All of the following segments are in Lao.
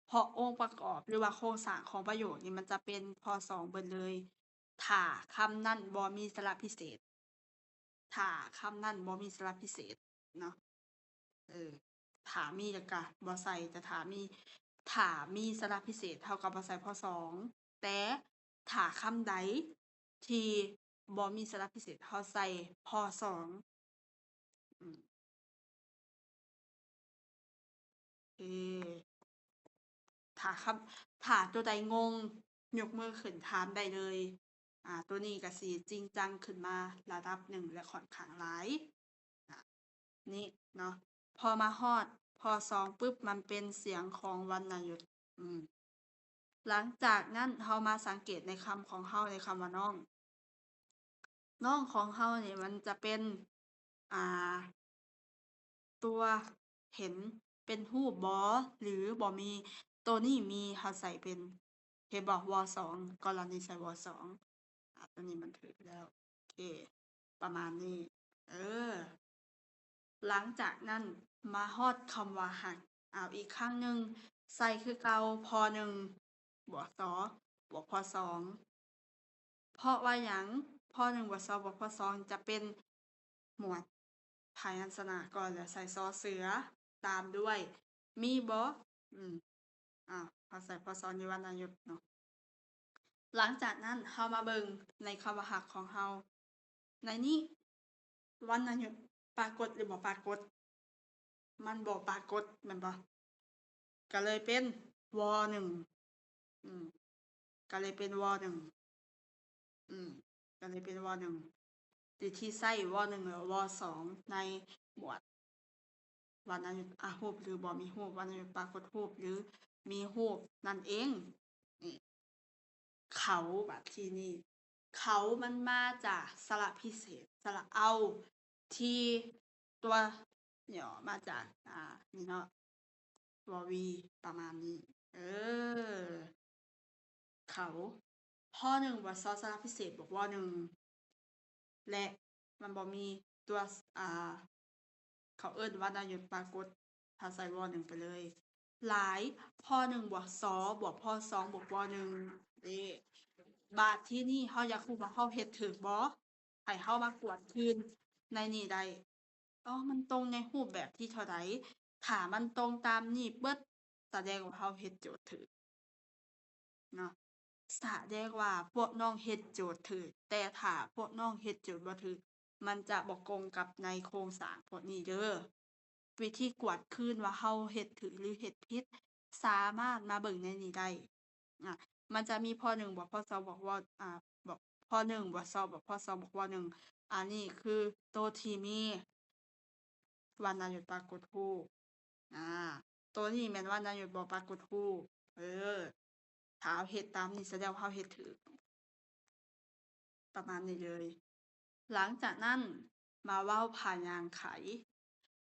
ເພາະອົງປະກອບ ຫຼືວ່າໂຄງສ້າງຂອງປະໂຫຍກນີ້ ມັນຈະເປັນ ພໍ ສອງ ເບິດເລີຍ ຖ້າຄຳນັ້ນບໍ່ມີສະຫຼະພິເສດ. ຖ້າຄຳນັ້ນບໍ່ມີສະຫຼະພິເສດເນາະ ເອີ ຖ້າມີແລ້ວກະບໍ່ໃສ່ ແຕ່ຖ້າມີ ຖ້າມີສະຫຼະພິເສດ ເຮົາກະບໍ່ໃສ່ ພໍ ສອງ ແຕ່ຖ້າຄຳໃດທີ່ບໍ່ມີສະຫຼະພິເສດ ເຮົາໃສ່ ພໍ ສອງ. ອືມ ເອີ ຖ້າຄຳ ຖ້າໂຕໃດງົງ ຍົກມືຂຶ້ນຖາມໄດ້ເລີຍ. ອາ ໂຕນີ້ກະຊິຈິງຈັງຂຶ້ນມາລະດັບໜຶ່ງ ແລະ ຂ້ອນຂ້າງຫຼາຍ. ອາ ນີ້ເນາະ ພໍມາຮອດ ພໍ ສອງ ປຶບ ມັນເປັນສຽງຂອງວັນນະຍຸດ. ອືມ ຫຼັງຈາກນັ້ນເຮົາມາສັງເກດໃນຄຳຂອງເຮົາ ໃນຄຳວ່ານ້ອງ. ນ້ອງຂອງເຮົານີ້ມັນຈະເປັນ ອ່າ ຕົວເຫັນເປັນຮູບບໍ່ ຫຼືບໍ່ມີ. ໂຕນີ້ມີ ເຮົາໃສ່ເປັນ ເຫັນບໍ່ ວ ສອງ ກໍລະນີໃສ່ ວ ສອງ. ອາ ໂຕນີ້ມັນຖືກແລ້ວ ໂອເຄ ປະມານນີ້ ເອີ. ຫຼັງຈາກນັ້ນມາຮອດຄຳວ່າຮັກ ເອົາອີກຄັ້ງໜຶ່ງ ໃສ່ຄືເກົ່າ ພໍ ໜຶ່ງ ບວກ ສ ບວກ ພໍ ສອງ. ເພາະວ່າຫຍັງ? ພໍ ໜຶ່ງ ບວກ ສ ບວກ ພໍ ສອງ ຈະເປັນໝວດພະຍັນຊະນະກ່ອນ ແລ້ວໃສ່ ຊ ເສືອ ຕາມດ້ວຍ ມີບໍ່? ອືມ ອາ ເຮົາໃສ່ ພໍ ສອງ ຢູ່ວັນນະຍຸດເນາະ. ຫຼັງຈາກນັ້ນເຮົາມາເບິ່ງໃນຄຳວ່າຮັກຂອງເຮົາ ໃນນີ້ວັນນະຍຸດປາກົດ ຫຼືບໍ່ປາກົດ? ມັນບໍ່ປາກົດແມ່ນບໍ່? ກະເລີຍເປັນ ວ ໜຶ່ງ ອືມ ກະເລີຍເປັນ ວ ໜຶ່ງ ອືມ ກະເລີຍເປັນ ວ ໜຶ່ງ ທີ່ ທີ່ໃຊ້ ວ ໜຶ່ງ ແລະ ວ ສອງ ໃນໝວດວັນນະຍຸດອະຮູບ ຫຼືບໍ່ມີຮູບ, ວັນນະຍຸດປາກົດຮູບ ຫຼືມີຮູບນັ້ນເອງ. ນີ້ ເຂົາ ບາດທີນີ້ ເຂົາມັນມາຈາກສະຫຼະພິເສດ ສະຫຼະເອົາ ທີ່ຕົວຫຍໍ້ມາຈາກ ອ່າ ນີ້ເນາະ ວ ວີ ປະມານນີ້ ເອີ ເຂົາ ພໍ ໜຶ່ງ ບວກ ຊ ສະຫຼະພິເສດ ບວກ ວ ໜຶ່ງ ແລະ ມັນບໍ່ມີຕົວ ອ່າ ເຂົາເອີ້ນວັນນະຍຸດປາກົດ ເຮົາໃສ່ ວ ໜຶ່ງ ໄປເລີຍ. ຫຼາຍ ພໍ ໜຶ່ງ ບວກ ຊ ບວກ ພໍ ສອງ ບວກ ວ ໜຶ່ງ ເດ້. ບາດທີນີ້ເຮົາຢາກຮູ້ວ່າເຮົາເຮັດຖືກບໍ່? ໃຫ້ເຮົາມາກວດຄືນໃນນີ້ໄດ້. ອໍ ມັນຕົງໃນຮູບແບບທີເທົ່າໃດ? ຖ້າມັນຕົງຕາມນີ້ເບິດ ສະແດງວ່າເຮົາເຮັດໂຈດຖືກເນາະ, ສະແດງວ່າພວກນ້ອງເຮັດໂຈດຖືກ. ແຕ່ຖ້າພວກນ້ອງເຮັດໂຈດບໍ່ຖືກ ມັນຈະບໍ່ກົງກັບໃນໂຄງສ້າງພວກນີ້ເດີ. ວິທີກວດຄືນວ່າເຮົາເຮັດຖືກ ຫຼື ເຮັດຜິດ ສາມາດມາເບິ່ງໃນນີ້ໄດ້. ອາ ມັນຈະມີ ພໍ ໜຶ່ງ ບວກ ພໍ ສອງ ບວກ ວ ອາ ບວກ ພໍ ໜຶ່ງ ບວກ ຊ ບວກ ພໍ ສອງ ບວກ ວ ໜຶ່ງ. ອັນນີ້ຄືໂຕທີ່ມີວັນນະຍຸດປາກົດຮູບ. ອາ ໂຕນີ້ແມ່ນວັນນະຍຸດບໍ່ປາກົດຮູບ. ເອີ ຖ້າເຮົາເຮັດຕາມນີ້ ສະແດງວ່າເຮົາເຮັດຖືກ. ປະມານນີ້ເລີຍ. ຫຼັງຈາກນັ້ນມາເວົ້າພະຍາງໄຂ.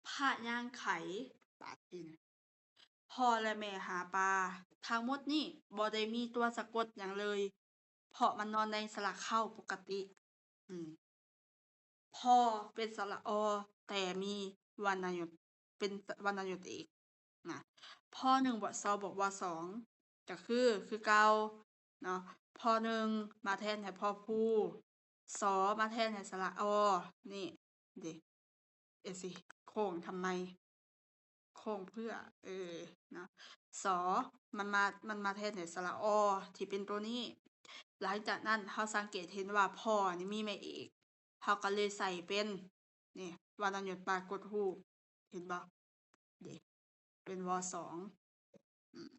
ພະຍາງໄຂ ບາດນີ້ ພໍ່ ແລະ ແມ່ຫາປາ ທັງໝົດນີ້ບໍ່ໄດ້ມີຕົວສະກົດຫຍັງເລີຍ ເພາະມັນນອນໃນສະຫຼະເຄົ້າປົກກະຕິ. ອືມ ພໍ ເປັນສະຫຼະ ອ ແຕ່ມີວັນນະຍຸດ ເປັນວັນນະຍຸດເອກນະ. ພໍ ໜຶ່ງ ບວກ ຊ ບວກ ວ ສອງ ກະຄື ຄືເກົ່າເນາະ, ພໍ ໜຶ່ງ ມາແທນໃຫ້ ພໍ ພູ, ຊ ມາແທນໃຫ້ສະຫຼະ ອ ນີ້ເດ້. ເອຊິ ໂຄ້ງທຳໄມ? ໂຄ້ງເພື່ອ ເອີ ເນາະ, ຊ ມັນມາ ມັນມາແທນໃຫ້ສະຫຼະ ອ ທີ່ເປັນໂຕນີ້. ຫຼັງຈາກນັ້ນເຮົາສັງເກດເຫັນວ່າ ພໍ ນີ້ມີແມ່ເອກ, ເຮົາກໍເລີຍໃສ່ເປັນ ນີ້ ວັນນະຍຸດປາກົດຮູບ ເຫັນບໍ່? ເດ້ ເປັນ ວ ສອງ ອືມ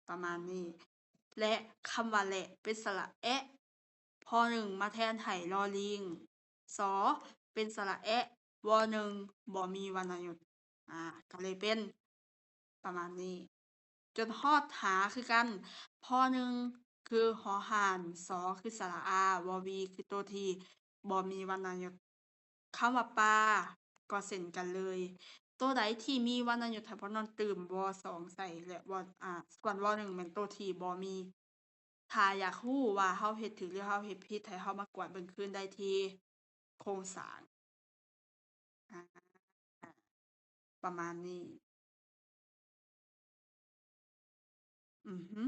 ປະມານນີ້. ແລະ ຄຳວ່າ ແລະ ເປັນສະຫຼະ ແອະ, ພໍ ໜຶ່ງ ມາແທນໃຫ້ ລໍລີງ, ຊ ເປັນສະຫຼະ ແອະ, ວ ໜຶ່ງ ບໍ່ມີວັນນະຍຸດ. ອາ ກໍເລີຍເປັນປະມານນີ້. ຈົນຮອດ ຫາ ຄືກັນ, ພໍ ໜຶ່ງ ຄື ຫໍ ຫານ, ຊ ຄື ສະຫຼະ ອາ, ວ ວີ ຄືໂຕທີ່ບໍ່ມີວັນນະຍຸດ. ຄຳວ່າ ປາ ກໍເຊັ່ນກັນເລີຍ, ໂຕໃດທີ່ມີວັນນະຍຸດ ໃຫ້ພວກນ້ອງຕື່ມ ວ ສອງ ໃສ່ ແລະ ວ ອາ ສ່ວນ ວ ໜຶ່ງ ແມ່ນໂຕທີ່ບໍ່ມີ. ຖ້າຢາກຮູ້ວ່າເຮົາເຮັດຖືກ ຫຼື ເຮົາເຮັດຜິດ ໃຫ້ເຮົາມາກວດເບິ່ງຄືນໄດ້ທີ່ໂຄງສ້າງ. ອາ ປະມານນີ້. ອືຮຶ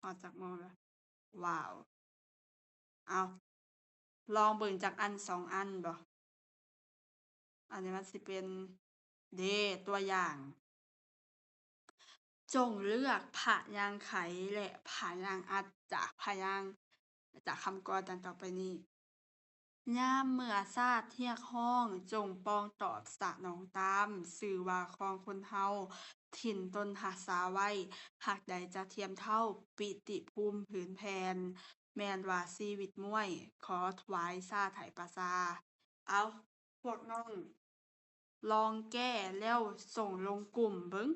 ຮອດຈັກໂມງແລ້ວ? ວ້າວ ເອົາ ລອງເບິ່ງຈັກອັນສອງອັນບໍ? ອັນນີ້ມັນຊິເປັນ ເດ ຕົວຢ່າງ ຈົ່ງເລືອກພະຍາງໄຂ ແລະ ພະຍາງອັດຈາກພະຍາງ ຈາກຄຳກອນດັ່ງຕໍ່ໄປນີ້. ຍາມເມື່ອຊາດຮຽກຮ້ອງ ຈົ່ງປ່ອງຕອບສະໜອງຕາມ ຊື່ວ່າຂອງຄົນເຮົາ ຖິ່ນຕົນຮັກສາໄວ້ ຫາກໃດຈະທຽມເທົ່າ ປິຕິພູມຜືນແຜ່ນ ແມ່ນວ່າຊີວິດມ້ວຍ ຂໍຖວາຍຊາດໃຫ້ປະຊາ. ເອົາ ພວກນ້ອງ ລອງແກ້ແລ້ວສົ່ງລົງກຸ່ມເບິ່ງ.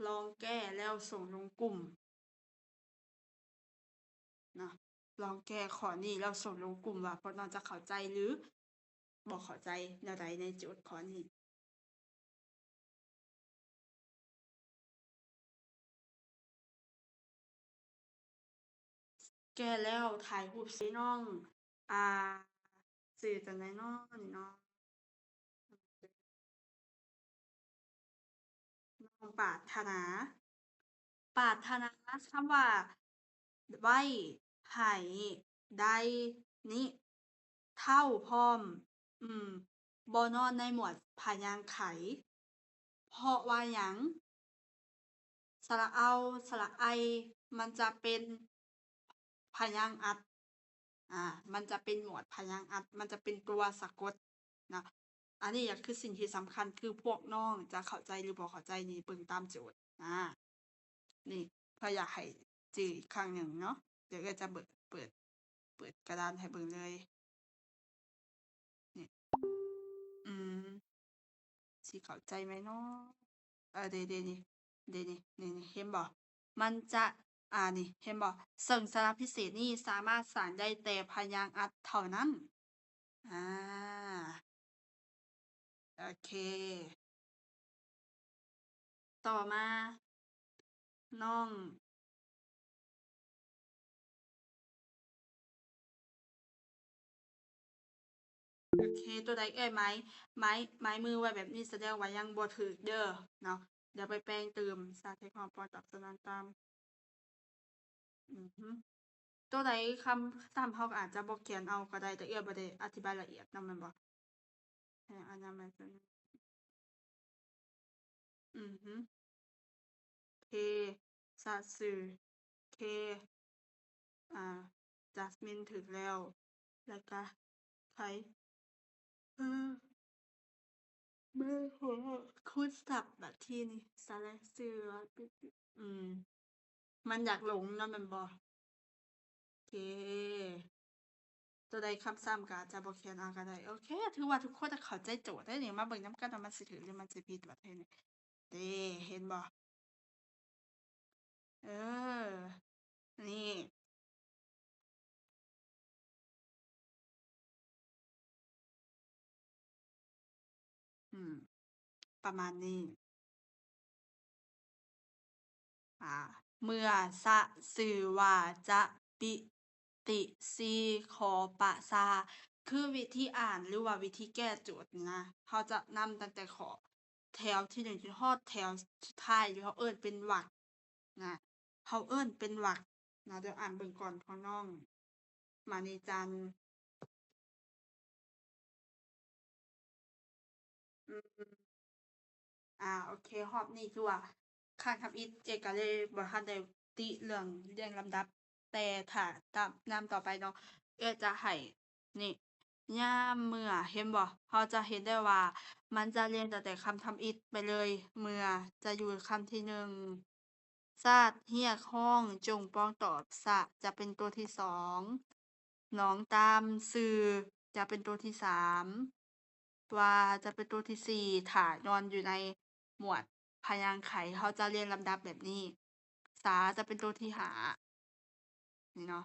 ລອງແກ້ແລ້ວສົ່ງລົງກຸ່ມເນາະ. ລອງແກ້ຂໍ້ນີ້ແລ້ວສົ່ງລົງກຸ່ມວ່າພວກນ້ອງຈະເຂົ້າໃຈ ຫຼື ບໍ່ເຂົ້າໃຈແນວໃດໃນໂຈດຂໍ້ນີ້. ແກ້ແລ້ວຖ່າຍຮູບໃສ່ນ້ອງ ອ່າ ຊື່ຈັ່ງໃດເນາະນີ້ເນາະ ນ້ອງປາດຖະໜາ ປາດຖະໜາ ຄຳວ່າໄວ້ ໃຫ້ ໄດ້ ນີ້ ເທົ່າ ພ້ອມ ອືມ ບໍ່ນອນໃນໝວດພະຍາງໄຂ. ເພາະວ່າຫຍັງ? ສະຫຼະເອົາ ສະຫຼະໄອ ມັນຈະເປັນພະຍາງອັດ ອາ ມັນຈະເປັນໝວດພະຍາງອັດ ມັນຈະເປັນຕົວສະກົດນະ. ອັນນີ້ກໍຄືສິ່ງທີ່ສຳຄັນ ຄືພວກນ້ອງຈະເຂົ້າໃຈ ຫຼື ບໍ່ເຂົ້າໃຈນີ້ ເບິ່ງຕາມໂຈດ ອາ ນີ້ ເພື່ອຢາກໃຫ້ຈື່ອີກຄັ້ງໜຶ່ງເນາະ. ດຽວເອື້ອຍຈະເປີດ ເປີດ ເປີດກະດານໃຫ້ເບິ່ງເລີຍ. ນີ້ ອືມ ຊິເຂົ້າໃຈໄໝເນາະ? ເອີ ເດ ເດ ນີ້ ເດ ນີ້ ນີ້ ນີ້ ເຫັນບໍ່? ມັນຈະ ອາ ນີ້ ເຫັນບໍ່? ເຊິ່ງສະຫຼະພິເສດນີ້ສາມາດສ້າງໄດ້ແຕ່ພະຍາງອັດເທົ່ານັ້ນ. ອາ ໂອເຄ ຕໍ່ມາ ນ້ອງ ໂອເຄ ຕົວໃດເອື້ອຍໝາຍ ໝາຍ ໝາຍມືໄວ້ແບບນີ້ ສະແດງວ່າຍັງບໍ່ຖືກເດີເນາະ. ດຽວໄປແປງຕື່ມ ສາທິດຂອງປອນຕອບສະໜອງຕາມ. ອືຮຶ ຕົວໃດຄຳຊ້ຳເຮົາກໍອາດຈະບໍ່ຂຽນເອົາກໍໄດ້ ແຕ່ເອື້ອຍບໍ່ໄດ້ອະທິບາຍລະອຽດນຳ ແມ່ນບໍ່? ໃຫ້ອະນາໄມຕົວນີ້ ອືຮຶ ເຄ ຊະ ຊື່ ເຄ ອາ ຈັສມິນ ຖືກແລ້ວ ແລ້ວກະ ໄຄ ເອີ ເບີຫົວ ຄູນສັບ ບາດທີນີ້ ສະແລະ ຊື່ວ່າ ອືມ ມັນຢາກຫຼົງເນາະ ແມ່ນບໍ່? ເຄ ຕົວໃດຄຳຊ້ຳກໍອາດຈະບໍ່ຂຽນເອົາກໍໄດ້. ໂອເຄ ຖືວ່າທຸກຄົນຈະເຂົ້າໃຈໂຈດໄດ້ນີ້. ມາເບິ່ງນຳກັນວ່າມັນຊິຖືກ ຫຼື ມັນຊິຜິດ ບາດທີນີ້ ເດ້ ເຫັນບໍ່? ເອີ ນີ້ ອືມ ປະມານນີ້. ອາ ເມື່ອ ຊະ ຊື່ວ່າ ຈະ ປິ ຕິ ຊີ ຂໍ ປະຊາ ຄືວິທີອ່ານ ຫຼືວ່າວິທີແກ້ໂຈດນີ້ນະ ເຮົາຈະນຳຕັ້ງແຕ່ຂໍ້ແຖວທີໜຶ່ງຈົນຮອດແຖວສຸດທ້າຍ ຫຼືເຮົາເອີ້ນເປັນວັກນະ ເຮົາເອີ້ນເປັນວັກນະ. ດຽວອ່ານເບິ່ງກ່ອນຂອງນ້ອງມະນີຈັນ. ອືມ ອາ ໂອເຄ ຮອບນີ້ຄືວ່າຄ້າງທຳອິດ ເອື້ອຍກໍເລີຍບໍ່ທັນໄດ້ຕິເລື່ອງລຽງລຳດັບ ແຕ່ຖ້າຕາມ ນຳຕໍ່ໄປເນາະ ເອື້ອຍຈະໃຫ້ ນີ້ ຍາມເມື່ອ ເຫັນບໍ່? ເຮົາຈະເຫັນໄດ້ວ່າມັນຈະລຽງຕັ້ງແຕ່ຄຳທຳອິດໄປເລີຍ ເມື່ອ ຈະຢູ່ຄຳທີໜຶ່ງ ຊາດຮຽກຮ້ອງ ຈົ່ງປອງຕອບ ຊະ ຈະເປັນຕົວທີສອງ ໜອງຕາມ ຊື່ ຈະເປັນຕົວທີສາມ ວ່າ ຈະເປັນຕົວທີສີ່ ຖ້ານອນຢູ່ໃນໝວດພະຍາງໄຂ ເຮົາຈະລຽງລຳດັບແບບນີ້ ສາ ຈະເປັນຕົວທີຫ້າ ນີ້ເນາະ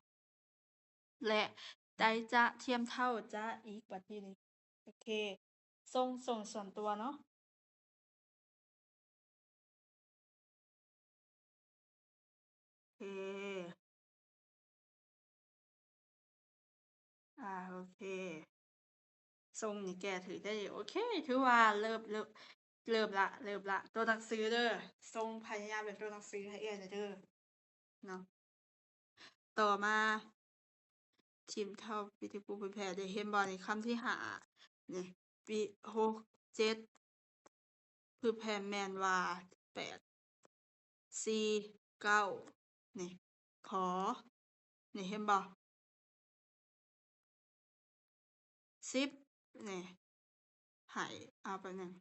ແລະ ໃດ ຈະ ທຽມເທົ່າ ຈະ ອີກ ບັດທີນີ້ ໂອເຄ ສົ່ງ ສົ່ງສ່ວນຕົວເນາະ. ເຄ ອາ ໂອເຄ ຊົງນີ້ແກ້ຖືກໄດ້ ໂອເຄ ຖືວ່າເລີ່ມ ເລີ່ມ ເລີ່ມລະ ເລີ່ມລະ. ໂຕໜັງສືເດີ ສົ່ງ ພະຍາຍາມເປັນໂຕໜັງສືໃຫ້ເອື້ອຍແດ່ເດີເນາະ. ຕໍ່ມາ ທີມເທົ່າ prepare ເດ້ ເຫັນບໍ່ນີ້ ຄຳທີຫ້ານີ້ ປີ ຫົກ ເຈັດ prepare ແມ່ນວ່າ ແປດ ສີ່ ເກົ້າ ນີ້ ພໍ ນີ້ ເຫັນບໍ່? ສິບ ນີ້ ໃຫ້ ເອົາ ແປັບໜຶ່ງ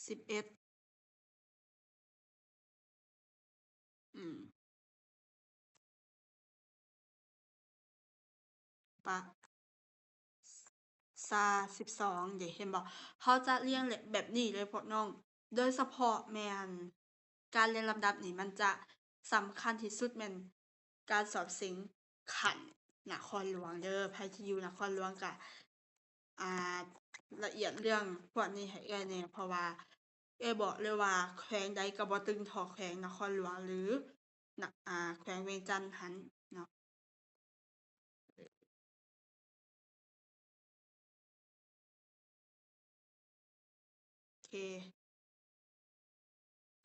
ສິບເອັດ ອືມ ປະຊາ ສິບສອງ ເດ ເຫັນບໍ່? ເຮົາຈະລຽງແບບນີ້ເລີຍພວກນ້ອງ ໂດຍສະເພາະແມ່ນການລຽງລຳດັບນີ້ ມັນຈະສຳຄັນທີ່ສຸດແມ່ນການສອບເສັງຂັ້ນນະຄອນຫຼວງເດີ. ໃຜທີ່ຢູ່ນະຄອນຫຼວງກະ ອ່າ ລະອຽດເລື່ອງພວກນີ້ໃຫ້ເອື້ອຍແດ່ ເພາະວ່າເອື້ອຍບອກເລີຍວ່າແຂວງໃດກະບໍ່ຕຶງທໍ່ແຂວງນະຄອນຫຼວງ ຫຼື ນະ ອ່າ ແຂວງວຽງຈັນຫັ້ນເນາະ. ໂອເຄ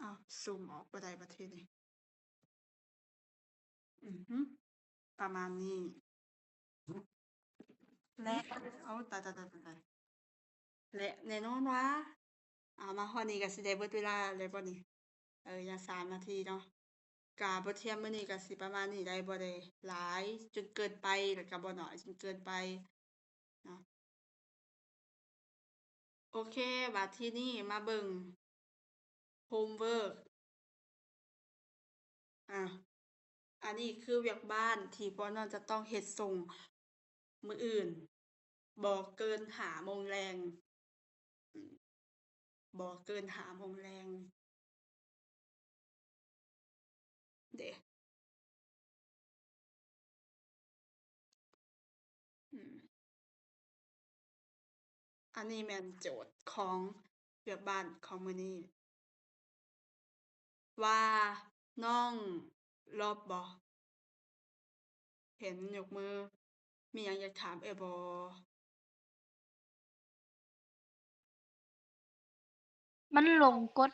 ອ້າວ ຊູມອອກບໍ່ໄດ້ບັດທີນີ້. ອືຮຶ ປະມານນີ້ ແລະ ໂອ້ ຕາຍ ຕາຍ ຕາຍ ຕາຍ ແລະ ແນ່ນອນວ່າ ເອົາ ມາຮອດນີ້ກະຊິໄດ້ເບິດເວລາແລ້ວບໍ່ນີ້? ເອີ ຍັງສາມນາທີເນາະ. ກະບົດຮຽນມື້ນີ້ກະຊິປະມານນີ້ ໄດ້ ບໍ່ໄດ້ຫຼາຍຈົນເກີນໄປ ແລະ ກະບໍ່ໜ້ອຍຈົນເກີນໄປເນາະ. ໂອເຄ ບາດທີນີ້ມາເບິ່ງ homework ອາ ອັນນີ້ຄືວຽກບ້ານທີ່ພວກນ້ອງຈະຕ້ອງເຮັດສົ່ງມື້ອື່ນ ບໍ່ເກີນຫ້າໂມງແລງ ອືມ ບໍ່ເກີນຫ້າໂມງແລງເດ້. ອືມ ອັນນີ້ແມ່ນໂຈດຂອງວຽກບ້ານຂອງມື້ນີ້ ວ່ານ້ອງລອບບໍ່? ເຫັນຍົກມື ມີຫຍັງຢາກຖາມເອື້ອຍບໍ່? ມັນຫຼົງກົດ